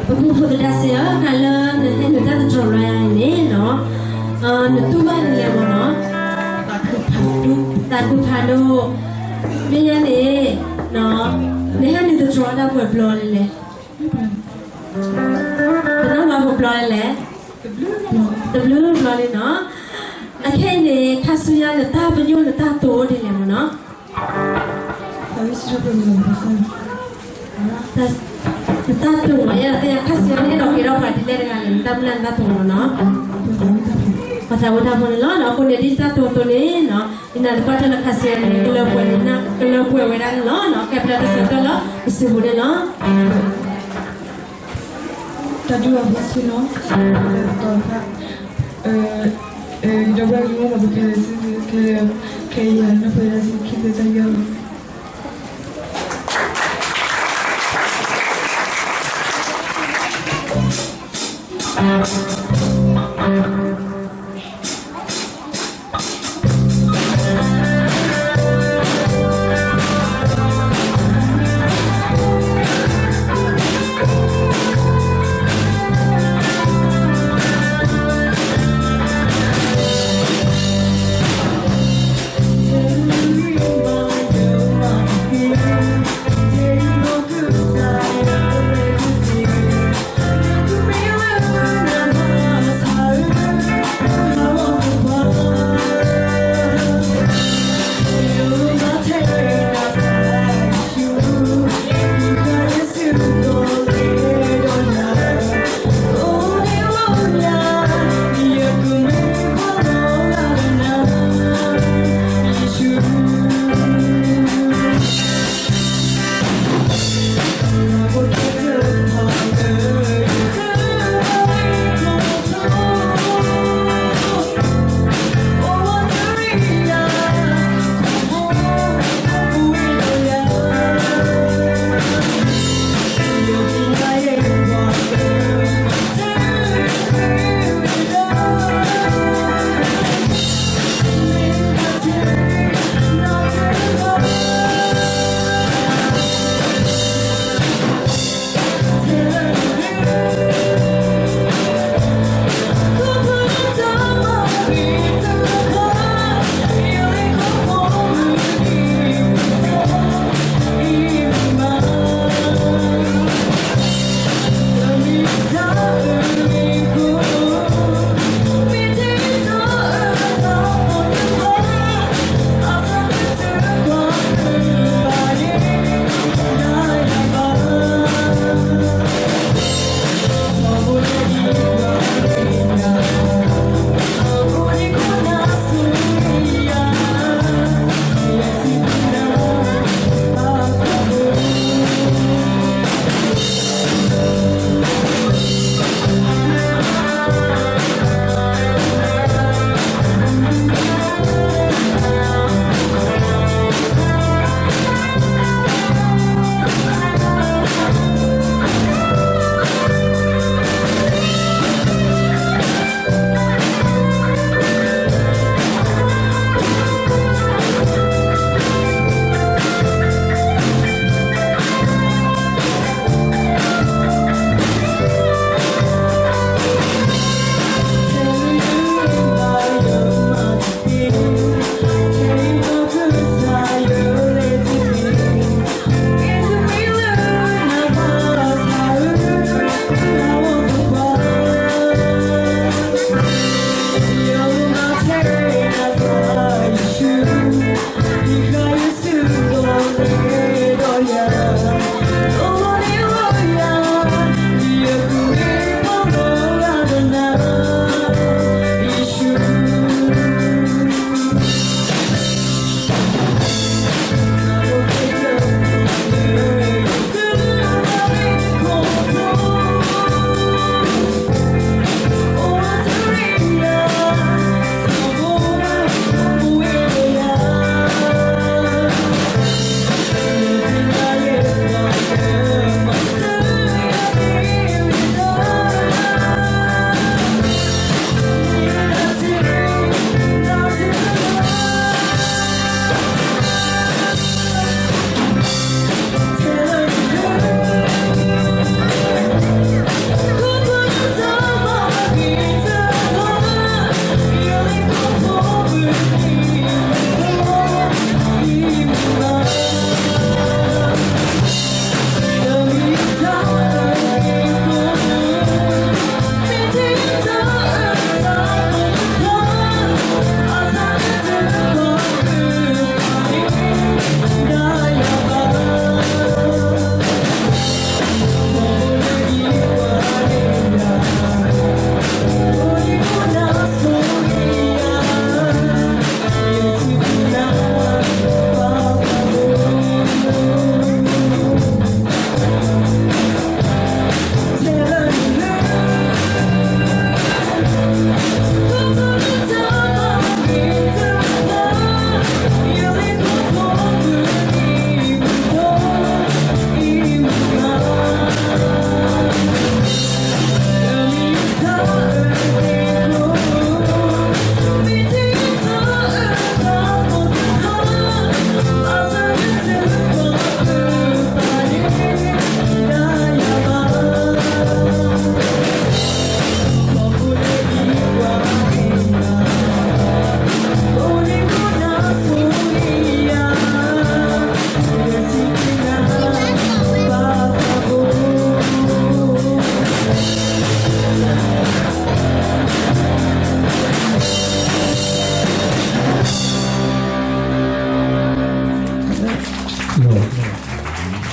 ပဖိသဒါစ့ၢ်ဧၢ, တၢ်လၢနဟဲနုာ်တၢ်သတြီၤလၢယၤန့ၣ်နီၤ, နတူၢ်ဘၣ်ဒ်လဲၣ်မ့ၢ်နီၤ, သးခုဖးဒိၣ်, မ့ၢ်ညါန့ၣ်, နဟဲနုာ်သတြီၤတၢ်ပှဲၤဘျီလဲၣ်လဲၣ်, တနီၣ်ဘၣ်ပှဲၤဘျီလဲၣ်လဲၣ်, တဘျုးဘျီန့ၣ်နီၤ, အခဲအံၤန့ၣ် ခါဆူညါနတၢ်ပညိၣ်နတၢ်တိာ်အိၣ်ဒ်လဲၣ်မ့ၢ်နီၤ နတၢ်တိာ်မ့ၢ်ယဲဒီး သ့ၣ်ညါခါဆူညါန့ၣ် အဲၣ်ဒိးကဲထီၣ်ပှၤဒ်လဲၣ်တဂၤလဲၣ်, နတၢ်မုၢ်လၢ်နတၢ်တိာ်မ့ၢ်နီၤ, ပှၤသးဝံၣ်တၢ်ဖိန့ၣ်လီၤ. အဃိန့ၣ်ဒ်တၢ်တိာ်အသိးန့ၣ်နီၤ, ဒ်နၤသပှၢ်တၢၢ်လၢခါဆူညါန့ၣ် ကလၢပှဲၤဝဲဒၣ်န့ၣ်လီၤ. ကဲဘျုးတၢ်ဆၢကတီၢ်လၢပစံးပူၤန့ၣ်လီၤ. တၢ်ဒုးအဘၣ်ဆ့နီၤ, စံးပူၤလၢတီၤတဖၣ်, ဒီပုၢ်ဝဲၢ်ကညီဖိခဲလၢာ်, ခဲအံၤယၤနီၢ်ပှဲၤဒၣ်ဆူခံသ့တၢ်ယီၢ်လီၤ.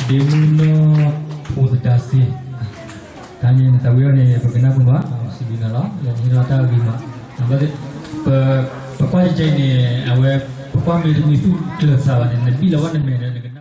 ဒ့မုၣ်နီၢ်ဖိသဒါစ့, တၢ်န့ၣ်နသးဝံၣ်အီၤန့ၣ် ပကနၢ်ပၢၢ်မး စံးဘျုးနၤလီၤ လၢနဟ့ၣ်လီၤတၢ်အဂ့ၤမး, ဘၣ်သ့ၣ်, ပ, ပကွၢ်ကဲကဲအံၤန့ၣ် အဝဲ, ပကွၢ်မ့ၢ်တမံၤသူၣ်ကျၢၤသးဘၣ်န့ၣ် နဘံၣ်လီၤဝဲနမဲာ်န့ၣ် နက